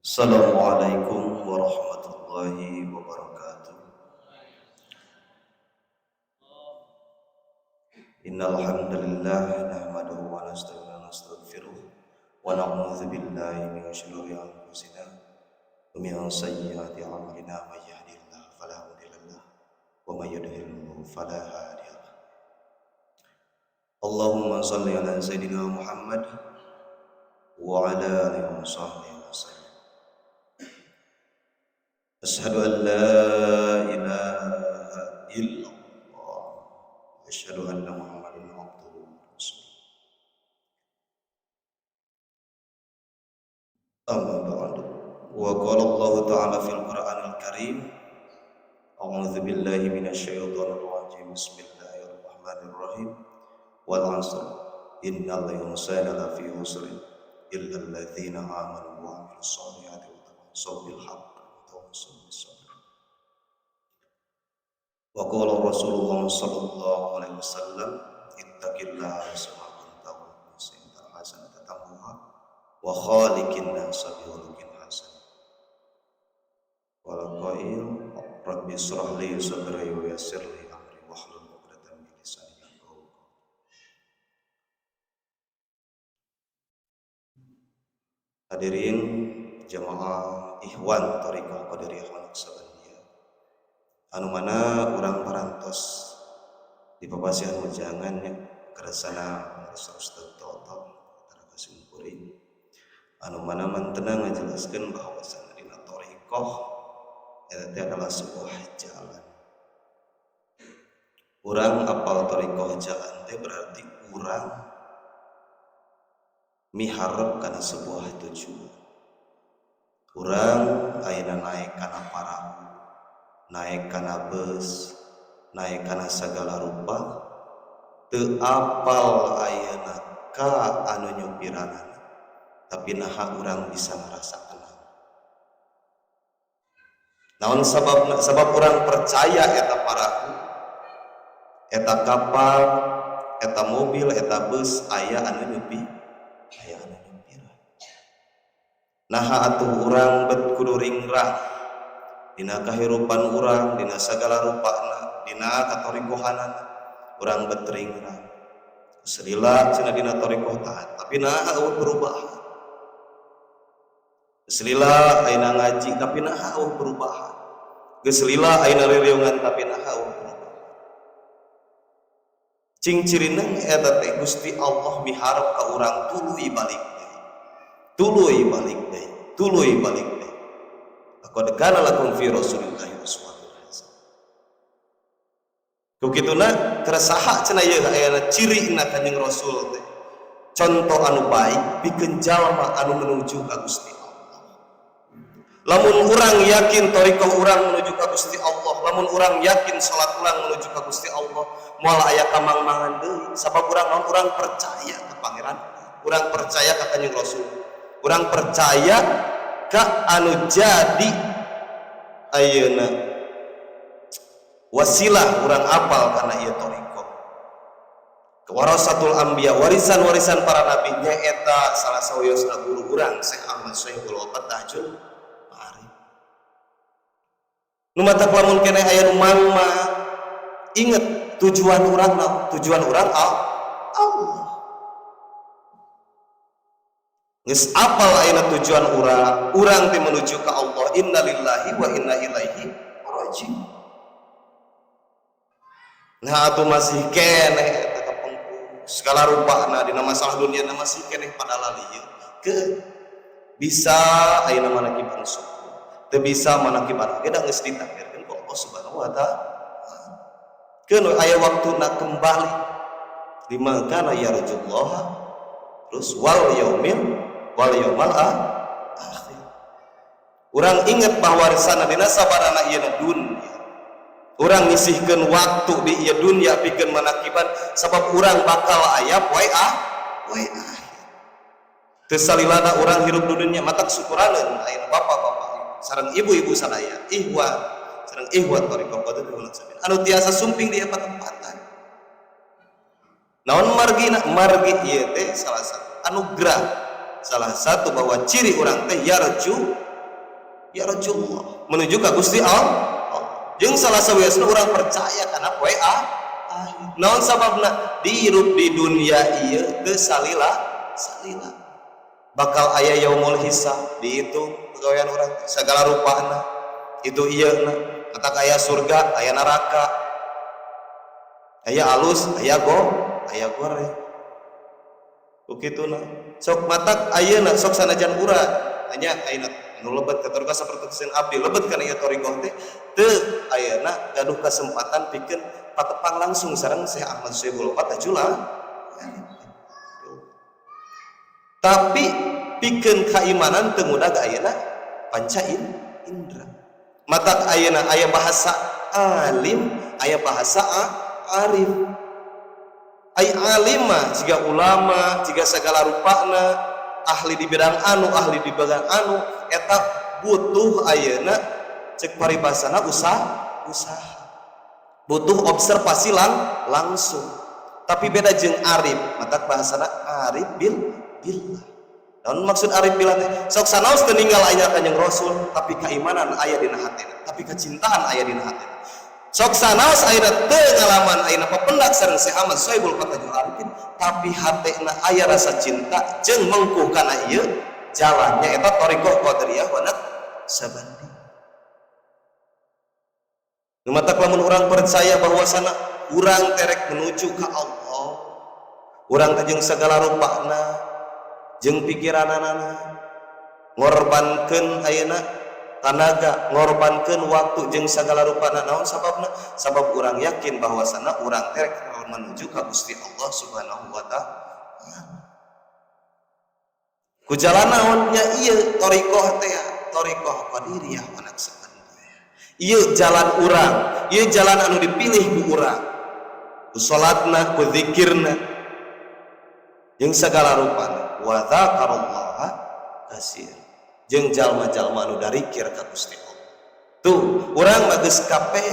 Assalamualaikum warahmatullahi wabarakatuh. Innal hamdalillah nahmaduhu wa nasta'inuhu wa nastaghfiruh wa na'udzu billahi min syururi anfusina wa min sayyiati a'malina may yahdihillahu fala mudilla lahu wa may yudlil fala hadiya lahu. Allahumma shalli ala sayyidina Muhammad wa ala alihi wa sahbihi wa sallam. Asyhadu an la ilaha illallah wa asyhadu anna Muhammadan abduhu wa rasuluh. Amma ba'du. Wa qala Allah ta'ala fil Qur'anil Karim, a'udzu billahi minasyaitonir rajim. Bismillahirrahmanirrahim. Wal 'asr innal insana lafi khusr illa alladzina amanu wa 'amilus solihati wa tawassaw bil haqq. Wa qala Rasulullah sallallahu alaihi wasallam, ittaqillaha wa kunta hasanatan tamhuha wa khaliqin nasa bi khuluqin hasan. Qala qail rabbi israh li sadri wa yassir li amri wahlul 'uqdatam min lisani yafqahu qawli. Hadirin jamaah Ikhwan Thariqah Qadiriyah Naqsyabandiyah, anu mana urang parantos di papasihan wejangan nya keresana pangarsa Ustaz Toto kasih kuring, anu mana mantena ngajelaskeun bahwasana dina thariqah eta teh adalah sebuah jalan. Urang apal thariqah jalan teh berarti urang miharep kana sebuah tujuan. Urang ayeuna naik kana parahu, naik kana bus, naik kana sagala rupa, teu apal ayeuna ka anu nyupiranana, tapi naha urang bisa ngarasa tenang. Naon sababna? Sabab urang percaya eta parahu, eta kapal, eta mobil, eta bus aya anu nyupi, aya anu nyupiran. Naha atuh urang bet kudu ringrang dina kahirupan urang, dina sagala rupana, dina katorikohanana, urang bet ringrang. Selila cenah dina thariqah taat, tapi naha eueuh perubahan. Selila ayeuna ngaji, tapi naha eueuh perubahan. Geus lila ayeuna ririungan, tapi naha eueuh perubahan. Cing cirina eta teh Gusti Allah miharep ka urang tuluy balik deui. Tuluy balik deui, tuluy balik deui. Laqad kana lakum fi Rasulillahi uswatun hasanah. Ku kituna keresaha cenah ieu ayana cirina Kanjeng Rasul teh. Contoh anu baik pikeun jalma anu menuju ka Gusti Allah. Lamun urang yakin thariqah urang menuju ka Gusti Allah, lamun urang yakin salat urang menuju ka Gusti Allah, moal aya kamang-mangan deui. Sabab urang naon? Urang percaya ka Pangeran, urang percaya ka Kanjeng Rasul, urang percaya ka anu jadi ayeuna wasilah urang apal kana ieu thariqah. Warasatul anbiya, warisan-warisan para nabi nyaeta salah sawiosna guru urang Syekh Ahmad Syaihul Wafat Tahjul Ma'arif. Nu matak lamun keneh aya nu mangma, inget tujuan urang naon? Tujuan urang Allah. Geus apal ayeuna tujuan urang, urang teh menuju ka Allah. Innalillahi wa inna ilaihi rajiun. Nah atuh masih keneh eta kapengku segala rupana dina masalah dunia na masih keneh pada lalieu ke bisa ayeuna manakiban syukur, teu bisa manakiban oge da geus ditakdirkeun ku Allah Subhanahu wa taala. Keun aya waktuna kembali liman kana yarjullah terus wal yaumil wal yaumal akhir. Urang inget bahwa risana dina sabarana ieu dunya. Urang nyisihkeun waktu di ieu dunya pikeun manakiban sabab urang bakal aya poe poe akhir. Teu salilana urang hirup di dunya, matak syukuraneun ayeuna bapak-bapak sareng ibu-ibu sadaya, ihwan sareng ihwan thariqah Qadiriyah Naqsyabandiyah anu tiasa sumping di tempatan. Naon margina? Margi ieu teh salah satu anugerah, salah satu bahwa ciri urang teh yarju Ya Rasulullah menuju ka Gusti Allah. Jeung salah sawiosna urang percaya kana poe akhir. Naon sababna? Dihirup di dunia ieu teu salila salila. Bakal aya yaumul hisab, dihitung pagawean urang segala rupana. Itu ieu na, matak aya surga, aya neraka. Aya alus, aya go, aya goreng. Ku kituna. Sok matak ayeuna sok sanajan urang hanya ayeuna anu lebet ka thoriqoh sapertos abdi lebet kana ieu thoriqoh teh teu ayeuna gaduh kesempatan pikeun patepang langsung sareng Syekh Ahmad Sohibul Fathajullah. Tapi pikeun kaimanan teu ngudag ayeuna panca indra. Matak ayeuna aya bahasa alim, aya bahasa arif. Ai alim mah jiga ulama, jiga segala rupana, ahli di bidang anu, ahli di bidang anu, eta butuh ayeuna cek paribasana usaha. Butuh observasi langsung. Tapi beda jeung arif, matak bahasana arif billah. Naon maksud arif billah teh? Sok sanaos teu ninggal aya Kanjeng Rasul, tapi keimanan aya dina hatena, tapi kecintaan aya dina hatena. Sok sanaos ayeuna teu ngalaman ayeuna papendak sareng Syekh Ahmad Sohibul Fathajul Arifin, tapi hatena aya rasa cinta jeung mengkuh kana ieu jalannya eta thoriqoh Qadiriyah wa Naqsyabandi. Nu matak lamun urang percaya bahwasana urang terek menuju ka Allah, urang teh jeung segala rupana jeung pikiranana ngorbankeun ayeuna tanaga, ngorbankeun waktu jeung segala rupana. Naon sababna? Sabab urang yakin bahwasana urang terek menuju ka Gusti Allah Subhanahu wa taala. Ku jalan naon nya ieu thoriqoh teh, thoriqoh Qadiriyah wa Naqsyabandiyah. Ieu jalan urang, ieu jalan anu dipilih ku urang. Ku salatna, ku zikirna, jeung segala rupana. Wa dzakarallaha katsir. Jeung jalma-jalma anu darikir ka Gusti Allah. Tuh, urang mah geus kabeh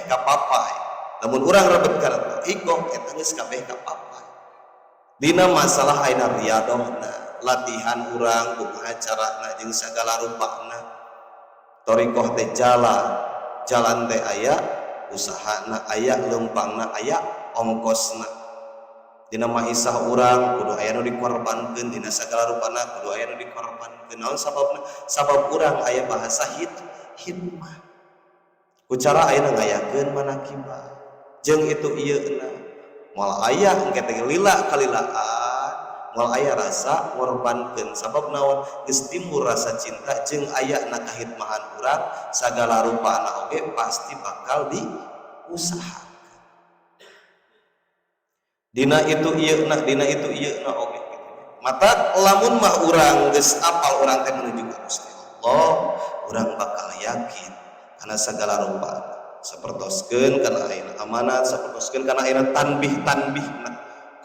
kapapay. Lamun urang rebet kana thoriqoh eta geus kabeh kapapay. Dina masalah ayeuna riadohna, latihan urang kumaha carana jeung segala rupana. Thoriqoh teh jalan, jalan teh aya usahana, aya leumpangna, aya ongkosna. Dina maisah urang kudu aya nu dikorbankeun, dina segala rupana kudu aya nu dikorbankeun. Naon sababna? Sabab urang aya bahasa hikmah. Ku cara ayeuna ngayakeun manakibah. Jeung itu ieuna moal aya engke teh lila kalilaan, moal aya rasa ngorbankeun. Sabab naon? Geus timbul rasa cinta jeung aya na kahidmahan urang sagala rupana oge pasti bakal diusahakeun. Dina itu ieuna, dina itu ieuna oge kitu. Mata lamun mah urang geus apal urang teh menuju ka Gusti Allah, urang bakal yakin kana segala rupa. Sapertoskeun kana ayeuna amanat, sapertoskeun kana ayeuna tanbih-tanbihna.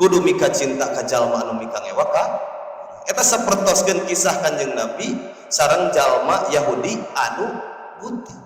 Kudu mika cinta ka jalma anu mika ngewa ka eta. Sapertoskeun kisah Kanjeng Nabi sareng jalma Yahudi anu buta.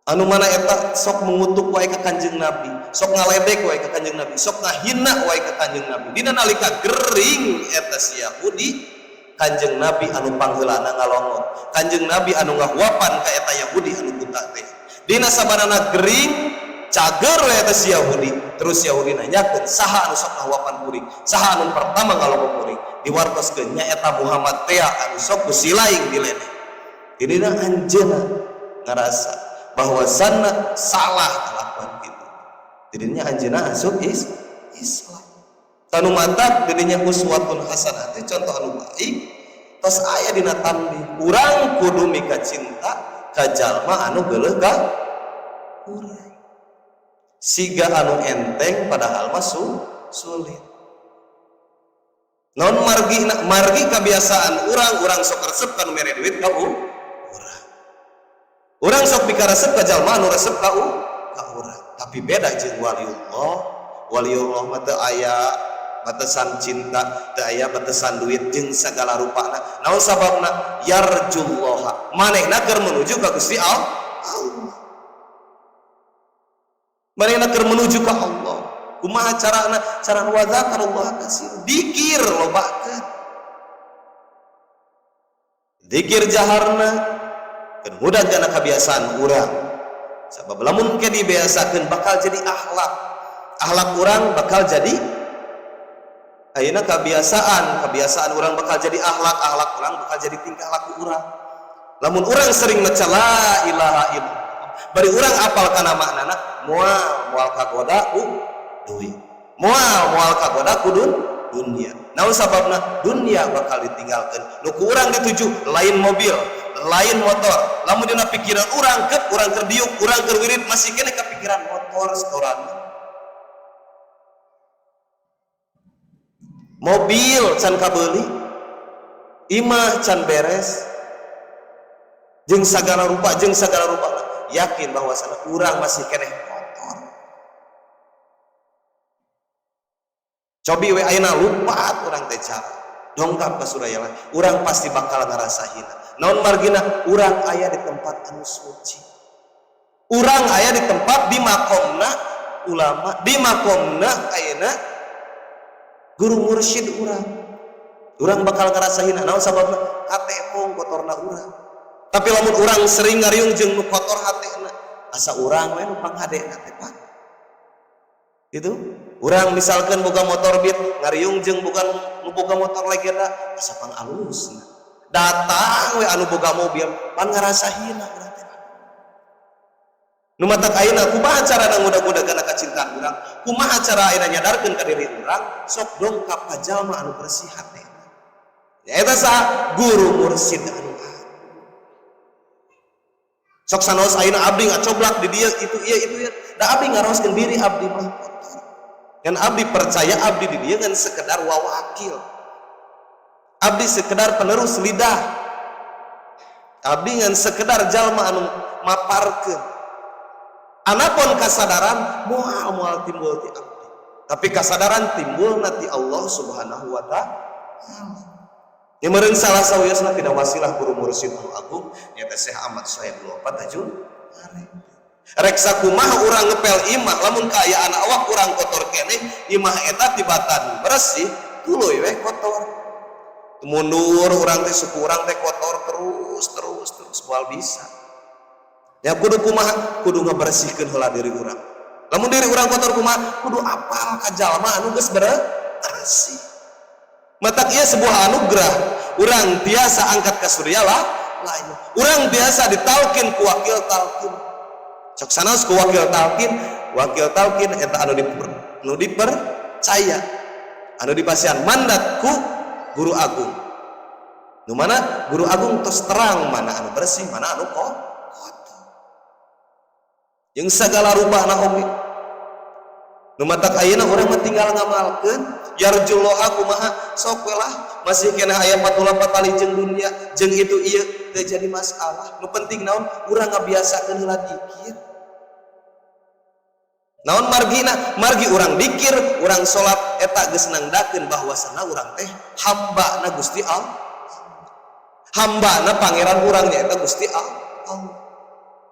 Anu mana eta sok mengutuk wae ka Kanjeng Nabi, sok ngaledek wae ka Kanjeng Nabi, sok ngahina wae ka Kanjeng Nabi. Dina nalika gering eta si Yahudi, Kanjeng Nabi anu pangheulana ngalongok. Kanjeng Nabi anu ngahuapan ka eta Yahudi anu buta teh. Dina sabanana gering cager we eta si Yahudi. Terus Yahudi nanyakeun, saha anu sok ngahuapan kuring? Saha anu pertama ngalongok kuring? Diwartoskeun nya eta Muhammad tea anu sok ku silaing diledek. Dina anjeunna ngarasa bahwasana salah kelakuan gitu. Dirinya anjeunna asup Islam. Tanu matak dirinya uswatun hasanah teh contoh anu baik tos aya dina tanbih. Urang kudu mika cinta ka jalma anu geuleuh ka urang. Siga anu enteng padahal mah sulit. Naon margi, margi kebiasaan urang, urang sok resep ka nu mere duit ka urang. Urang sok pikaresep ka jalma anu resep ka urang. Tapi beda jeung waliullah. Waliullah mah teu aya batasan cinta, teu aya batasan duit jeung segala rupana. Naon sababna? Yarjullaha. Manehna keur menuju ka Gusti Allah. Manehna keur menuju ka Allah. Kumaha carana? Cara wa dzakarallah katsir. Dikir lobakeun. Dikir jaharna, Keun ngudag kana kebiasaan urang. Sabab lamun ke dibiasakeun bakal jadi akhlak. Akhlak urang bakal jadi ayeuna kebiasaan, kebiasaan urang bakal jadi akhlak, akhlak urang bakal jadi tingkah laku urang. Lamun urang sering maca la ilaha illallah, bari urang apal kana maknana, moal moal kagoda ku duit, moal moal kagoda ku dunia. Naon sababna? Dunia bakal ditinggalkeun. Nu ku urang dituju lain mobil, lain motor. Lamun dina pikiran urang kep, urang keur diuk, urang keur wirid masih keneh kepikiran motor setoran. Mobil can kabeuli, imah can beres, jeung sagala rupa, jeung sagala rupa. Yakin bahwasana urang masih keneh kotor. Cobi we ayeuna lupa urang teh cara dongkap ka Suraya, urang pasti bakal ngarasa hina. Naon margina? Urang aya di tempat anu suci. Urang aya di tempat di makomna ulama, di makomna ayeuna guru mursyid urang. Urang bakal ngarasa hina. Naon sababna? Hate mong kotorna urang. Tapi lamun urang sering ngariung jeung nu kotor hatena, asa urang we nu panghadena teh Pak. Itu urang misalkan boga motor Beat ngariung jeung bukan nu boga motor legenda, asa pang alusna. Datang we anu boga mobil pan ngarasa hina urang teh. Nu matak ayeuna kumaha carana ngudag-ngudag kana kacintaan urang? Kumaha cara ayeuna nyadarkeun ka diri urang? Sok dongkap ka jalma anu bersih hatena. Eta saha? Guru mursyid anu sok sanaos ayeuna abdi ngacoblak di dieu itu ieu itu ieu. Da abdi ngaraoskeun diri abdi mah kotor. Kan abdi percaya abdi di dieu ngan sekedar wawakil. Abdi sekedar penerus lidah. Abdi ngan sekedar jalma anu maparkeun. Anapun kasadaran moal moal timbul ti abdi. Tapi kasadaran timbul ti Allah Subhanahu wa taala. Ya meureun salah sawiosna tina wasilah guru mursyid anu agung nyaeta Syekh Ahmad Sohibul Wafat Tajul Arif. Rek sakumaha urang ngepel imah lamun kaayaan awak urang kotor keneh, imah eta tibatan bersih tuluy we kotor. Mundur urang teh suku urang teh kotor terus terus terus moal bisa. Ya kudu kumaha? Kudu ngabersihkeun heula diri urang. Lamun diri urang kotor kumaha? Kudu apal ka jalma anu geus bersih. Matak ieu sebuah anugerah. Urang tiasa angkat ka surya lah lain. Urang biasa ditalkin ku wakil talkin. Sok sanaos ku wakil talkin, wakil talkin eta anu dipercaya, anu dipasihan mandat ku guru agung. Nu mana guru agung tos terang mana anu bersih, mana anu kotor. Jeung sagala rupana oge. Nu matak ayeuna urang mah tinggal ngamalkeun yarjullaha kumaha sok we lah masih keneh aya patula patali jeung dunia jeung itu ieu teu jadi masalah. Nu penting naon urang ngabiasakeun heula dikir. Naon margina? Margi urang dikir, urang salat eta geus nangdakeun bahwasana urang teh hambana Gusti Allah. Hambana pangeran urang nyaeta Gusti Allah.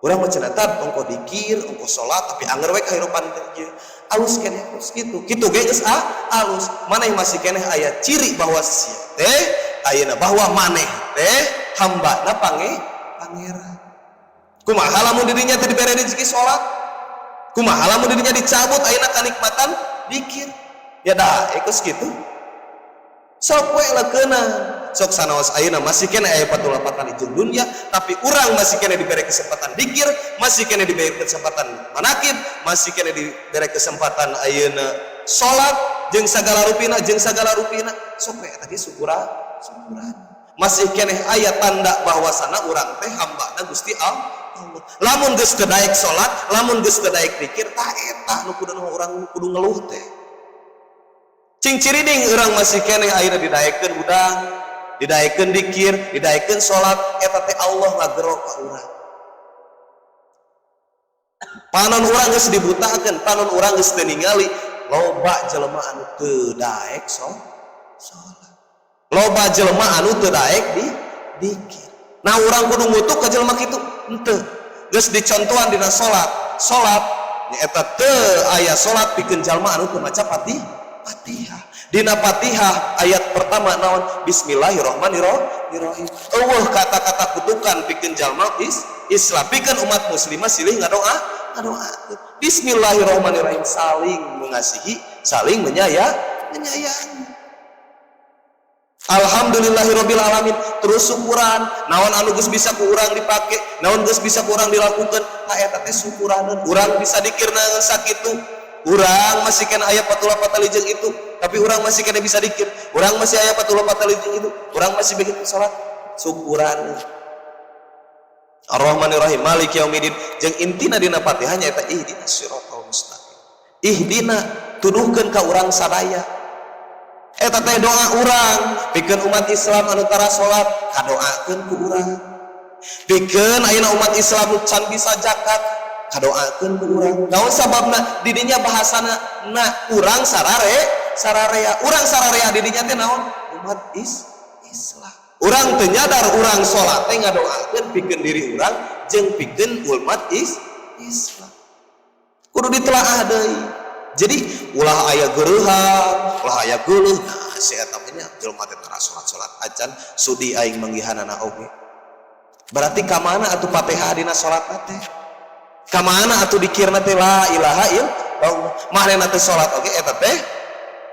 Urang mah cenah tad ongko dikir, ongko salat tapi anger we kahirupan teh ieu. Alus keneh alus kitu. Kitu ge geus alus. Maneh masih keneh aya ciri bahwa sia teh ayeuna bahwa maneh teh hambana pangeran. Kumaha lamun dirinya teh dibere rezeki salat? Kumaha lamun dirinya dicabut ayeuna kanikmatan dikir? Ya dah geus kitu. Sok we leukeunan. Sok sanaos ayeuna masih keneh aya patula patali jeung dunia, tapi urang masih keneh diberi kesempatan dikir, masih keneh diberi kesempatan manakib, masih keneh diberi kesempatan ayeuna salat jeung sagala rupina, jeung sagala rupina. Sok we eta ge syukuran, syukuran. Masih keneh aya tanda bahwasana urang teh hambana Gusti Allah. Lamun geus kedaek salat, lamun geus kedaek dikir, tah eta nu kudu urang kudu ngeluh teh. Cing ciriding urang masih keneh ayeuna didaekeun hudang, didaekeun dikir, didaekeun salat, eta teh Allah ngagero ka urang. Panon urang geus dibutakeun, panon urang geus teu ningali, loba jelema anu teu daek salat. Loba jelema anu teu daek dikir. Nah urang kudu ngutuk ka jelema kitu henteu. Geus dicontohan dina salat, salat nyaeta teu aya salat pikeun jalma anu teu maca Fatihah. Dina Fatihah ayat pertama naon? Bismillahirrahmanirrahim. Eueuh kata-kata kutukan pikeun jalma Islam, pikeun umat muslimah silih ngadoa, ngadoa. Bismillahirrahmanirrahim, saling mengasihi, saling menyayangi. Alhamdulillahirabbil alamin, terus syukuran naon anu geus bisa ku urang dipake, naon geus bisa ku urang dilakukan, tah eta teh syukuraneun. Urang bisa dikirna sakitu, urang masih kena aya patula patali jeung itu, tapi urang masih kena bisa dikir, urang masih aya patula patali jeung itu, urang masih begitu salat, syukuran. Ar-Rahmanir-Rahim, Maliki Yaumiddin, jeung intina dina Fatihah nyaeta ihdinas siratal mustaqim. Ihdina, tuduhkeun ka urang sadaya. Eta teh doa urang pikeun umat Islam anu tara salat, kadoakeun ku urang. Pikeun ayeuna umat Islam nu can bisa zakat, kadoakeun ku urang. Naon sababna? Didinya bahasana na urang sararea, urang sararea didinya teh naon? Umat Islam. Urang teu nyadar urang salat teh ngadoakeun pikeun diri urang jeung pikeun umat Islam. Kudu ditelaah deui. Jadi ulah aya geureuhan, ulah aya geuleuh. Nah, si eta mah nya jelema teh tara salat-salat acan, sudi aing manggihanana oge. Berarti ka mana atuh Fatihah dina salat teh? Ka mana atuh dikirna teh la ilaha illallah? Manehna teh salat oge eta teh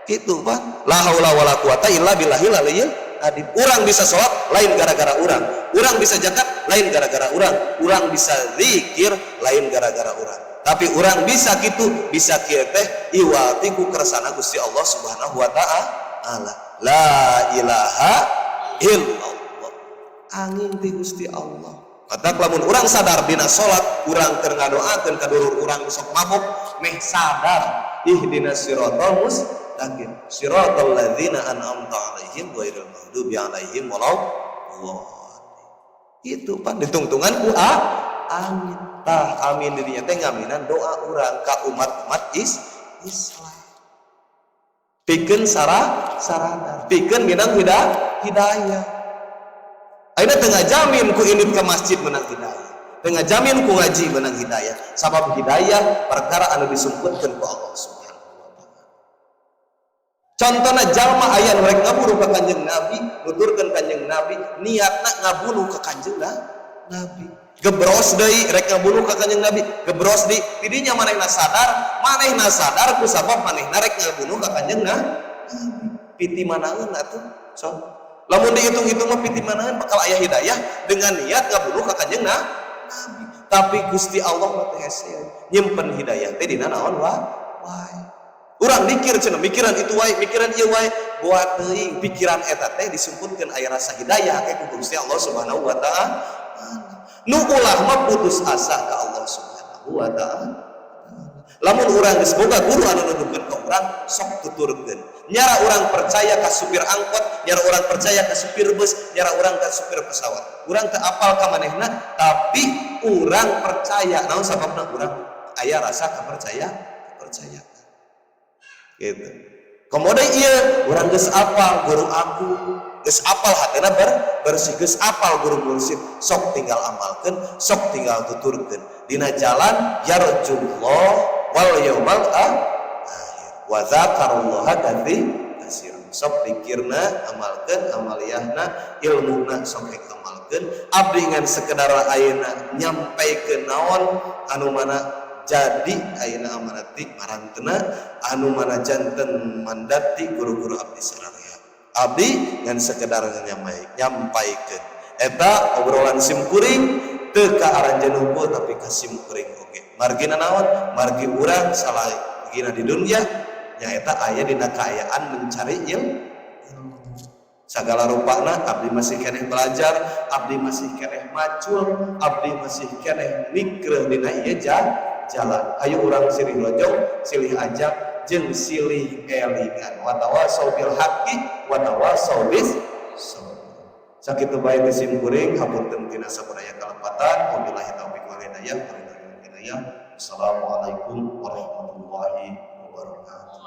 kitu, Pak. La haula wala quwata illa billahil aliyyil adzim. Urang bisa salat lain gara-gara urang. Urang bisa zakat lain gara-gara urang. Urang bisa zikir lain gara-gara urang. Tapi urang bisa gitu, bisa kieu teh iwati ku kersana Gusti Allah Subhanahu wa taala. La ilaha illallah. Angin ti Gusti Allah. Matak lamun urang sadar dina salat, urang keur ngadoakeun ka dulur urang sok mabok, meh sadar ihdinas siratal mustaqim, siratal ladzina an'amta alaihim ghairil maghdubi alaihim waladdallin. Itu pan ditungtungan ku amin. Tah amin dirinya teh ngaminan doa urang ka umat-umat Islam. Pikeun saradar, pikeun minang hidayah. Ayeuna teu ngajamin ku indit ke masjid menang hidayah. Teu ngajamin ku ngaji menang hidayah. Sabab hidayah perkara anu disumputkeun ku Allah Subhanahu wa taala. Contohna jalma aya nu rek ngabunuh ka Kanjeng Nabi, nuturkeun Kanjeng Nabi, niatna ngabunuh ka Kanjeng Nabi. Gebros deui rek ngabunuh ka Kanjeng Nabi, gebros deui. Tidinya manehna sadar ku sabab manehna rek ngabunuh ka Kanjeng Nabi. Piti manaeun atuh? Sok. Lamun dihitung-hitung mah piti manaeun bakal aya hidayah dengan niat ngabunuh ka Kanjeng Nabi. Tapi Gusti Allah mah teh hese nyimpen hidayah teh dina naon wae. Urang mikir cenah, mikiran itu wae, mikiran ieu wae, buat teuing pikiran eta teh disumputkeun aya rasa hidayah ke ku Gusti Allah Subhanahu wa taala. Nu ulah mah putus asa ka Allah Subhanahu wa taala. Lamun urang geus boga guru anu nuduhkeun ka urang, sok tuturkeun. Nyara urang percaya ka supir angkot, nyara urang percaya ka supir bus, nyara urang ka supir pesawat. Urang teu apal ka manehna, tapi urang percaya. Naon sababna? Urang aya rasa kepercayaan. Gitu. Komodo ieu urang geus apal guru aku, geus apal hatena bersih, geus apal guru mursyid, sok tinggal amalkeun, sok tinggal tuturkeun. Dina jalan yarjullah wal yaumal akhir wa dzakarullaha katsiran. Sok dikirna amalkeun, amaliyahna, ilmuna sok rek amalkeun. Abdi ngan sekedar ayeuna nyampaikeun naon anu mana jadi ayeuna amanat ti marantena, anu mana janten mandat ti guru-guru abdi sararea. Abdi ngan sekedar nyampaikeun eta obrolan sim kuring teu ka aranjeun hungkul tapi ka sim kuring oge. Margina naon? Margi urang salagina di dunia nyaeta aya dina kaayaan mencari ilmu sagala rupana. Abdi masih keneh belajar, abdi masih keneh macul, abdi masih keneh mikreh dina ieu jalan. Ayo urang silih lojong, silih ajak, jeung silih elingan. Watawasau bil haqqi watawasau bis sabr. Sakitu bae ti sim kuring, hapunten tina sabudaya kalepatan. Wabillahi taufik wal hidayah. Assalamualaikum warahmatullahi wabarakatuh.